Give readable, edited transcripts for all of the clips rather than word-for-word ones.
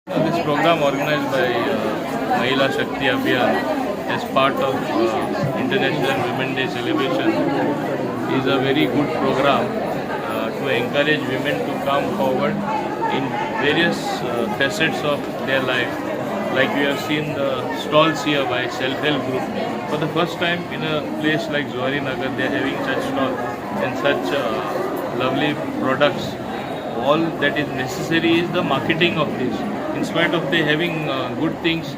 This program organized by Mahila Shakti Abhiyan as part of International Women Day celebration is a very good program to encourage women to come forward in various facets of their life. Like we have seen the stalls here by self-help group. For the first time in a place like Zuarinagar, they are having such stalls and such lovely products. All that is necessary is the marketing of this. In spite of they having good things,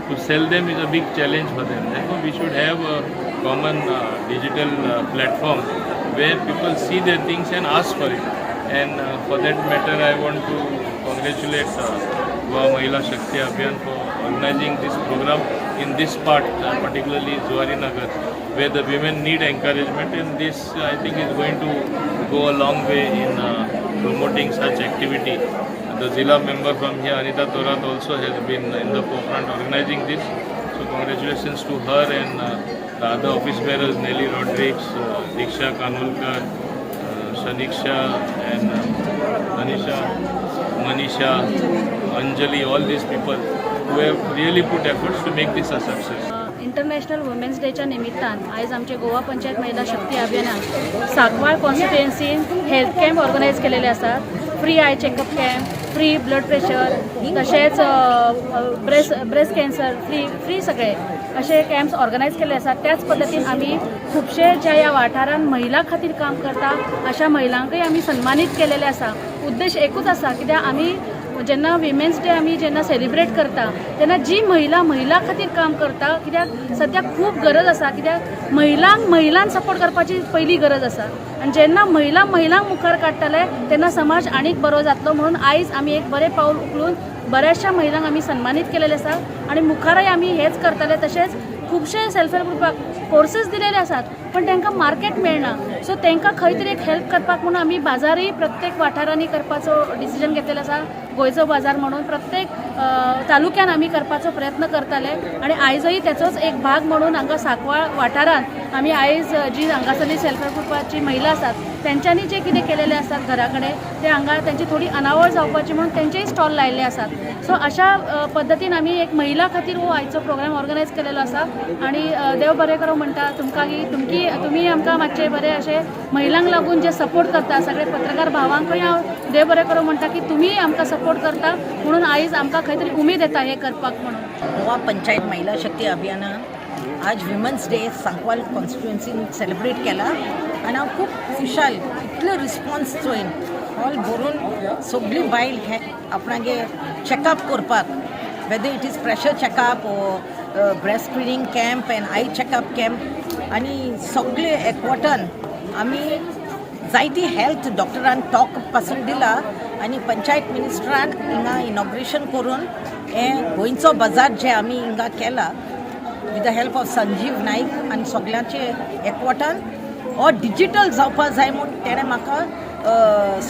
to sell them is a big challenge for them. Therefore, we should have a common digital platform where people see their things and ask for it. And for that matter, I want to congratulate Goa Mahila Shakti Abhiyan for organizing this program in this part, particularly Zuarinagar, where the women need encouragement, and this, I think, is going to go a long way in promoting such activity. The Zilla member from here, Anita Thorat, also has been in the forefront organizing this. So congratulations to her and the other office bearers, Nelly Rodrigues, Diksha Kanulkar, Shaniksha and Anisha, Manisha, Anjali, all these people who have really put efforts to make this a success. International women's डेच्या निमित्तान आयज आमचे गोवा पंचायत महिला शक्ती अभियानान Sancoale कॉन्स्टिट्युएन्सीन health camp organise केलेले आसात. Free eye checkup camp, free blood pressure, तशेंच breast cancer free free सगळे असे कॅम्प्स ऑर्गनायज केल्ले आसात. त्याच पद्दतीन आमी खुबशे ज्या ह्या वाठारान महिला खातीर काम करता अशा महिलांकय आमी सन्मानीत केलेले आसा. उद्देश एकूच आसा, कित्याक आमी जेन्ना विमेन्स डे आमी जेन्ना सेलिब्रेट करता तेन्ना जी महिला महिला खातीर काम करता, कित्याक सद्या खूब गरज आसा, कित्याक महिलांक महिलान सपोर्ट करपाची पयली गरज आसा आनी जेन्ना महिला महिलांक मुखार काडटले तेन्ना समाज आनीक बरो जातलो. म्हणून आयज आमी एक बरें पावल उखलून बऱ्याचशा महिलांक आमी सन्मानीत केलेले आसा आनी मुखारय आमी हेच करतले. तशेंच खुबशे सेल्फ हेल्प ग्रुपाक कोर्सीस दिलेले आसात, पण तांकां मार्केट मेळना. सो तांकां खंय तरी एक हेल्प करपाक म्हणून आमी बाजारूय प्रत्येक वाठारांनी करपाचो डिसिजन घेतलेलो आसा. गोंयचो बाजार म्हणून प्रत्येक तालुक्यान आमी करपाचो प्रयत्न करताले आनी आयजय तेचोच एक भाग म्हणून हांगा सांकवाळ वाठारांत आमी आयज जी हांगासरली सेल्फ हेल्प ग्रुपाची महिला आसात, तेंच्यांनी जे कितें केलेले आसात घरा कडेन, ते हांगा तेंची थोडी अनावळ जावपाची म्हणून तेंचेय स्टॉल लायिल्ले आसात. सो अशा पद्दतीन आमी एक महिला खातीर हो आयचो प्रोग्राम ऑर्गनायज केलेलो आसा आनी देव बरें करूं म्हणटा तुमकां की तुमकी तुमी आमकां मातशे बरे अशे महिलांक लागून जे सपोर्ट करता. सगळे पत्रकार भावांकूय हांव देव बरें करूं म्हणटा की तुमी आमकां सपोर्ट करता म्हणून आयज आमकां खंय तरी उमेद येता हें करपाक म्हणून. गोवा पंचायत महिला शक्ती अभियानान आज विमन्स डे सांकवाल कॉन्स्टिट्युएन्सीन सेलिब्रेट केला आनी हांव खूब खुशाल. इतलो रिस्पॉन्स चोयन हॉल भरून सगळी बायल हे आपणागे चॅकअप करपाक, whether it is pressure checkup or breast screening camp and eye checkup camp, आनी सगळे एकवटान आमी जायती हेल्थ डॉक्टरान टॉक पासून दिला आनी पंचायत मिनिस्टरान हिंगा इनॉग्रेशन करून हें गोंयचो बाजार जे आमी हिंगा केला with the help of Sanjeev Naik आनी सगल्यांचे एकवटान हो डिजिटल जावपा जाय म्हूण तेणें म्हाका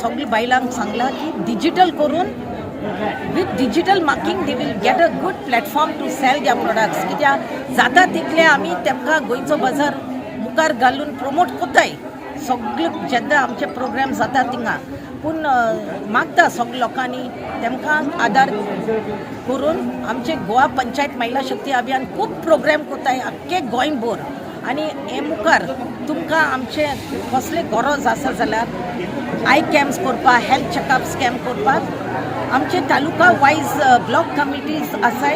सगल्या बायलांक सांगलां की डिजिटल करून with digital marking they will get a good platform to sell their products. कित्याक जाता तितले आमी तेमकां गोंयचो बाजार मुखार घालून प्रमोट कोताय सगळे जेन्ना आमचे प्रोग्राम जाता थिंगा. पूण मागता सगल्या लोकांनी तेमकां आदार करून. आमचे गोवा पंचायत महिला शक्ती अभियान खूब प्रोग्राम कोताय आख्खे गोंयभर आनी हे मुखार तुमकां आमचे कसले गरज आसा जाल्यार I camps करपाक, हेल्थ चॅकअप्स कॅम्प करपाक आमचे तालुका वायज ब्लॉक कमिटीज आसाय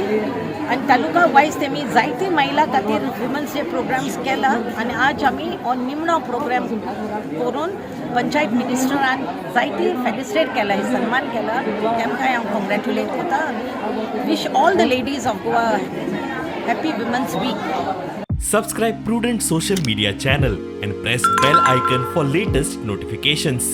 आनी तालुका वायज तेमी जायती महिला खातीर वुमन्स डे प्रोग्राम्स केला. आनी आज आमी हो निमणो प्रोग्राम करून पंचायत मिनिस्टरान जायती फेलिसिटेट केला, सन्मान केला. तेमकांय हांव कॉंग्रेच्युलेट करता आनी wish all the ladies of Goa happy Women's Week. Subscribe Prudent Social Media channel and press bell icon for latest notifications.